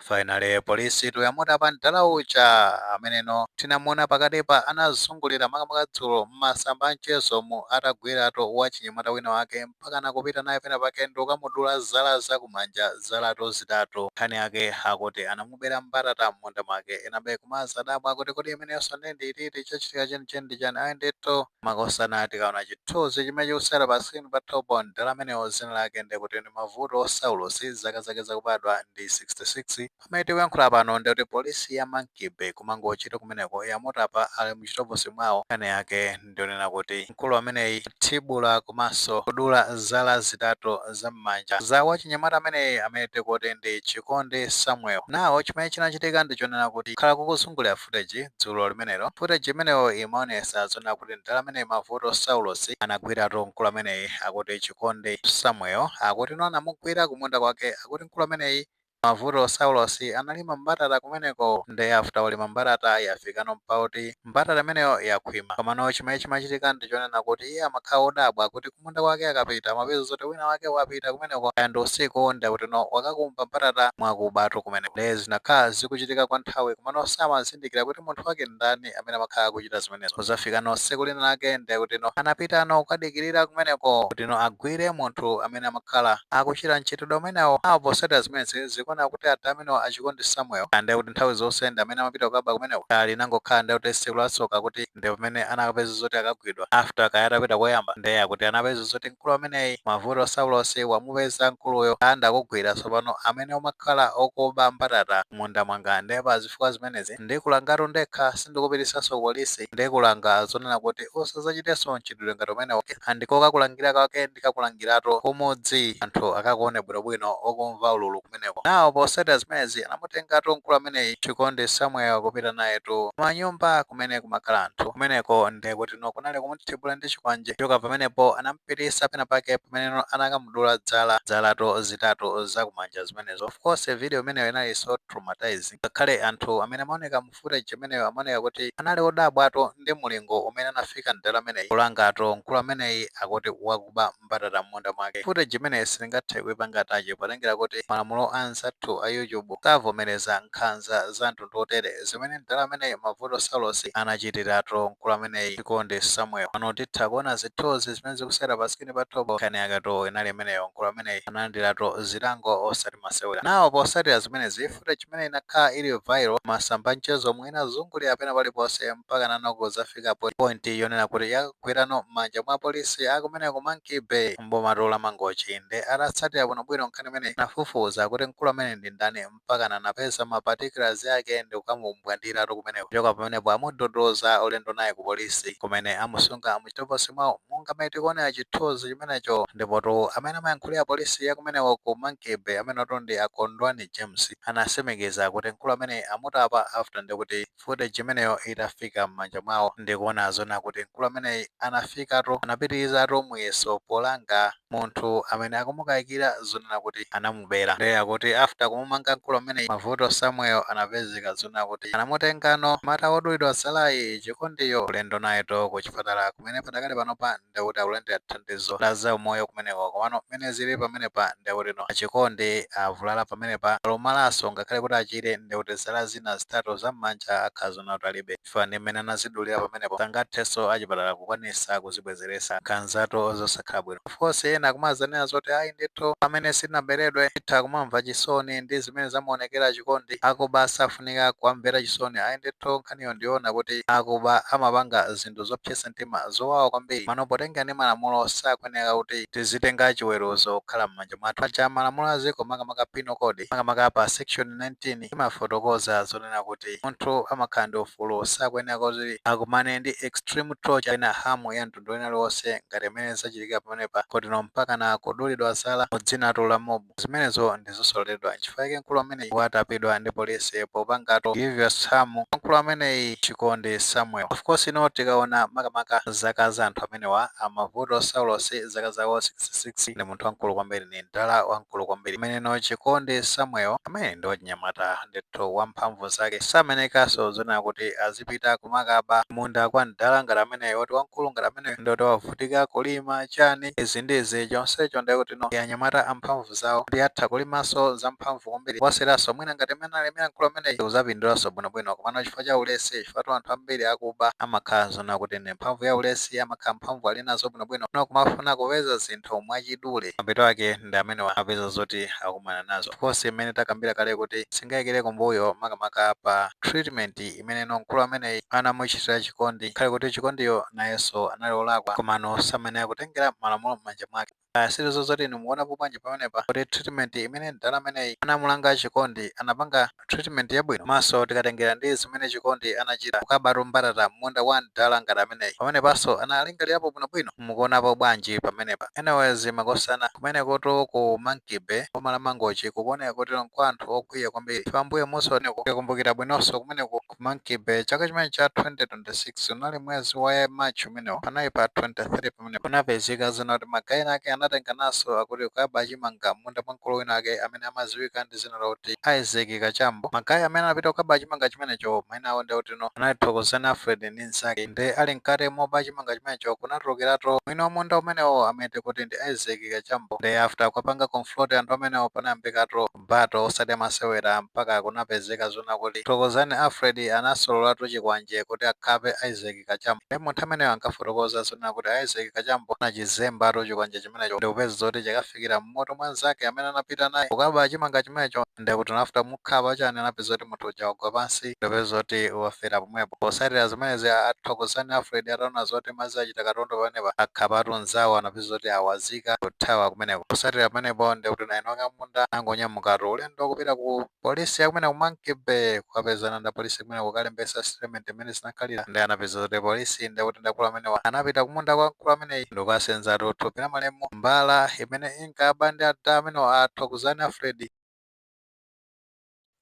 Finally, polisi tuyamutapa mdala uja ameneno tinamuona pakatipa anazungulira makamaka dzulo mmasamba mchezomu, atagwiratu wachinyamata wina wake mpaka nakupita naye pena pake ndikamudula zala zakumanja, zalato zitatu. Nkhani yake akuti anamubera mbatata m'munda mwake. Enabe kumazadabwa akuti kodi imeneyonso ndi ititi? Chachitika chenicheni ndi chani? Ayi ndithu, makosana, tikaona chithunzi chimene chikusera pa screen pa top, mdala amenewo zina lake ndikuti ndi Mavuto Saulos, zaka zake zakubadwa ndi 66. Pamene tikuyankhula pano, ndikuti polisi ya Monkey Bay kumangochita kumeneko yamutapa ali muchitokosi mwawo. Nkhani yake ndionena kuti mkulu ameneyi thibula komanso kudula zala zitatu zam'manja za wachinyamata ameneyi amene tikuti ndi Chikondi Samuel. Nawo chimene chinachitika ndichonena kuti khala kukuzungulira footage dzulo limenelo. Footage imeneyo imaonesa zonena kuti mdala ameneyi Mavuto Saulos anagwiratu mkulu ameneyi akuti Chikondi Samuel. Akuti no anamugwira kumunda kwake. Akuti mkulu ameneyi Mavuto Saulos analima mbatata kumeneko, ndi after walima mbatata yafikano mpauti mbatata imeneyo yakhwima. Komano chimene chimachitika ndichonena kuti iye amakhala odabwa kuti kumunda kwake akapita amapeza zoti wina wake wapita kumeneko and usiku, ndikuti no wakakumba mbatata mwakubatu kumeneko. Ndi zinakhala zikuchitika kwa nthawi, komano samazindikira kuti munthu wake ndani amene amakhala akuchita zimenezo. Kuzafikano tsiku lina lake, ndikuti no anapitano kukadikirira kumeneko kuti no agwire munthu amene amakhala akuchita mchitidwe umenewo. Apo posatira zimenezi zikuona kuti ati amenewo Achikondi Samuel ande kuti nthawi zonse ndi amene amapita kukaba kumeneko. Ali nangokhala ndi kuti tsiku latsoka kuti ndi pamene anakapeza zoti akagwidwa. After kaya atapita koyamba, ndiye akuti anapeza zoti mkulu ameneyi Mavuto Saulos wamupeza mkuluyo, andakugwira tsopano amene umakhala okuba mbatata munda mwanga. Ndiye pa zifukwa zimenezi ndikulangatu ndekha, sindikupitisanso polisi. Ndikulanga zonena kuti usazachitenso mchitidwe ngati umenewo. Andikokakulangira kwake ndikakulangiratu kumudzi, anthu akakuone bwinobwino okumva ululu kumeneko. Nawo posatira zimenezi anamutengatu mkulu ameneyi Chikondi Samuel kupita nayetu manyumba kumene kumakhala anthu kumeneko, ndiye kuti no kunali kumuthibula ndi chikwanje. Choka pamenepo anampitisa pena pake pamene anakamudula dzala, dzalato zitatu zakumanja zimenezo. Of course, video imeneyo inali so traumatizing. Ngakhale anthu amene amaoneka mu footage imeneyo amaoneka kuti anali odabwato ndi mulingo umene anafika mdala ameneyi kulangato mkulu ameneyi akuti wakuba mbatata m'munda mwake. Footage imeneyi sitingathe kuipanga tache potengera kuti malamulo anzathu a YouTube savomereza nkhanza za mtundu otere zimene mdala ameneyi Mavuto Saulos anachitiratu mkulu ameneyi Chikondi Samuel. Pano titha kuona zithunzi zimene zikusera pa screen pa top. Nkhani yaketo inali imeneyo. Mkulu ameneyi analandiratu zilango osati masewera. Nawo posatira zimenezi, footage imene inakhala ili viral masamba mchezo omwe inazungulira pena paliponse mpaka nanoko zafika point yonena kuti yakagwerano m'manja mwa polisi akumene ku Monkey Bay mboma la Mangochi. Ndi atatsatira bwinobwino nkhani imene, nafufuza kuti mkulu amene ndi ndani, mpaka nanapeza ma particulars ake ndi kukamumbwandiratu kumeneko. Kuchoka pamenepo amudodoza ulendo naye ku polisi kumene amusunga muchitokosi mwawo monga mmene tikuonera chithunzi chimenecho. Ndipotu amene amayankhulira polisi yakumeneko ku Monkey Bay, amene atu ndi Akondwani James, anasimikiza kuti mkulu amene amutapa after ndikuti footage imeneyo itafika m'manja mwawo, ndikuona zona kuti mkulu ameneyi anafikatu, anapitirizatu muyeso polanga munthu amene akumukayikira zonena kuti anamubera. Ndiye akuti after kumumanga mkulu ameneyi Mavuto Samuel, anapezeka zonena kuti anamutengano mata wodulidwa zalayi Chikondiyo ulendo nayeto ku chipatala kumene padakali panopa ndikuti akulandira thandizo la zaumoyo kumeneko. Komano mmene zili pamenepa, ndikuti no Achikondi avulala pamenepa, alumalanso. Ngakhale kuti achire, ndikuti zala zina zitatu zam'manja akhala zona kuti alibe chifukwa ndi mmene anazidulira pamenepo, sangathenso achipatala kukwanisa kuzibwezeresa. Nkhanzato zosakhala bwino. Of course, ena kumazanena zoti ayi ndithu, pamene sitinaberedwe titha kumamva chisoni ndi zimene zamaonekera Chikondi, akuba safunika kuwamvera chisoni. Ayi ndithu, nkhaniyo ndiona kuti akuba amapanga zinthu zopsetsa mtima, zowawa kwambiri. Mano potenga ndi malamulo, sakuyeneka kuti tizitenga chiweruzo kukhala m'manja mwathu. Paja malamulo aziko, makamaka Penal Code, makamaka pa section 19, imafotokoza zonena kuti munthu amakhala ndi ufulu, sakuyeneka kuti akumane ndi extreme torture ena harm ya mtundu wina aliwonse ngati imene zachitika pamenepa, kotino mpaka na kudulidwa zala mudzinatu la mob. Zimenezo ndizosaloledwa. Nchifukwa chake mkulu ameneyi watapidwa ndi polisi popangato grievous harm mkulu ameneyi Chikondi Samuel. Of course, ino tikaona makamaka zaka za anthu amenewa, Amavuto Saulos zaka zawo 66, ndi munthu wamkulu kwambiri, ni mdala wamkulu kwambiri. Ameneno Chikondi Samuel amene ndi wachinyamata ndithu wamphamvu zake, samenekanso zonena kuti azipita kumakaba munda kwa mdala ngati ameneyo, oti wamkulu ngati ameneyo, ndoti wavutika kulima chani izi ndizi. Anyezi chonsecho ndekuti no anyamata amphamvu zawo ndi atha kulimanso zamphamvu kwambiri kuposiranso mwina ngati mmene alemera mkulu ameneyi, uzapindulanso bwinobwino. Komano chifukwa cha ulesi, chifukwa anthu ambiri akuba amakhala zona kuti ndi mphamvu ya ulesi, amakhala mphamvu ali nazo bwinobwino, no kumafuna kupeza zinthu mwachidule, mapeto ake ndi amene apeza zoti akumana nazo. Of course, imene takambira kale kuti singayikire kumbuyo, makamaka pa treatment imene no mkulu ameneyi anamuchitira Chikondi, khale kuti Chikondiyo nayenso anali olakwa, komano samene akutengera malamulo m'manja mwake. Silizo zoti inu mukuonapo bwanji pamenepa, kuti treatment imene mdala ameneyi anamulanga Chikondi, anapanga treatment yabwino? Maso tikatengera ndi zimene Chikondi anachita, kukabatu mbatata munda wa mdala ngati ameneyi, pamenepanso analingalirapo bwinobwino? Mukuonapo bwanji pamenepa? Anyways, makosana, kumeneko ku Monkey Bay, boma la Mangochi, kukuoneka kuti kwa anthu okwiya kwambiri. Pambuyo muso kukumbukira bwinonso, kumeneko ku Monkey Bay, chaka chimene cha 2026, unali mwezi wa March umenewo, panali pa 23, pamene kunapezeka zina kuti ma guy ake anatenga naso akuti kukaba chimanga munda mwa mkulu wina ake amene amadziwika ndi zina lakuti Isaac Kachambo. Ma guy amene anapita kukaba chimanga chimenecho, mayina awo ndi kuti no anali Thokozani Alfred ndi nzake. Ndi ali mkati moba chimanga chimenecho, kunatulukiranso mwini wa munda umenewo amene kuti ndi Isaac Kachambo. Ndi after kwapanga confront anthu amenewo, panayambikatu battle osati amasewera, mpaka kunapezeka zona kuti Thokozani Alfred anasololatu chikwanje kuti akhape Isaac Kachambo. Ndi munthu ameneyo ankafotokoza zona kuti Isaac Kachambo anachizembatu chikwanje chimenecho, ndikupeza zoti chakafikira mmutu mwa nzake amene anapita naye kukaba chimanga chimenecho. Ndikuti after mukhapa chani, anapeza kuti munthu uja wagwa pansi, ndikupeza zoti wafera pomwepo. Posatira zimenezi, athokozani Alfred ataona zoti madzi achita katondo pamenepa, akhapatu nzawo, anapeza zoti awazika kuthawa kumeneko. Posatira pamenepo, ndikuti naino akamunda angonyamukatu ulendo kupita ku polisi yakumene ku Monkey Bay, kukapezana nda polisi kumene, kukalembesa statement imene zinakhalira. Ndi anapeza zoti polisi, ndikuti ndakulu amenewa anapita kumunda kwa mkulu ameneyi ndikukasenzatu thupi la malemu, mbala imene inkaba ndi adha amenewa, athokozani Alfred.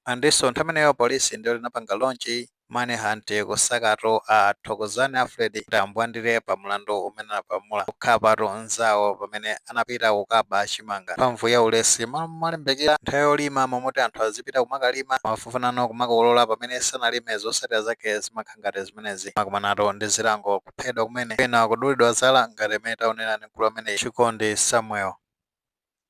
Andiso nthawi imeneyo polisi ndiyo linapanga launch manhunt kusakatu a Thokozani Alfred kuti ambwandire pa mlandu umene anapamula kukhapatu nzawo pamene anapita kukaba chimanga. Mphamvu ya ulesi, malo malimbikira nthawi yolima, momoti anthu azipita kumakalima, mafufunano kumakolola pamene sanalime, zotsatira zake zimakhala ngati zimenezi, makumanato ndi zilango, kuphedwa kumene, pena kudulidwa zala ngati imene taonera ndi mkulu ameneyi, Chikondi Samuel.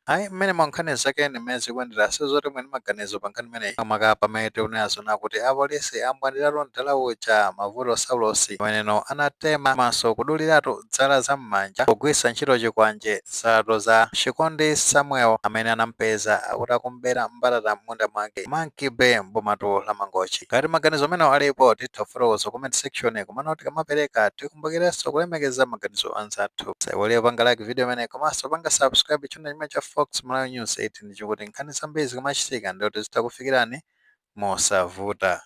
Ayi, mmene mwa nkhani zake ndi mmene zikuyendera. Sizoti mwini maganizo pa nkhani imeneyi, makamaka pamene tikunena zona kuti apolisi ambwandiratu mdala uja, Mavuto Saulosi, pameneno anatema maso kuduliratu dzala za m'manja pogwiritsa ntchito chikwanje, zalato za Chikondi Samuel amene anampeza akuti akumbera mbatata m'munda mwake, Monkey Bay, mbomatu la Mangochi. Ngati maganizo amenewo alipo, titha kufotokoza comment section, komano tikamapereka tikumbukirenso kulemekeza maganizo anzathu. Saiwalire panga like video imene, komanso panga subscribe channel chimene cha Fox Malawi News 8, ndichokuti nkhani zambiri zikamachitika ndikuti zitakufikirani mosavuta.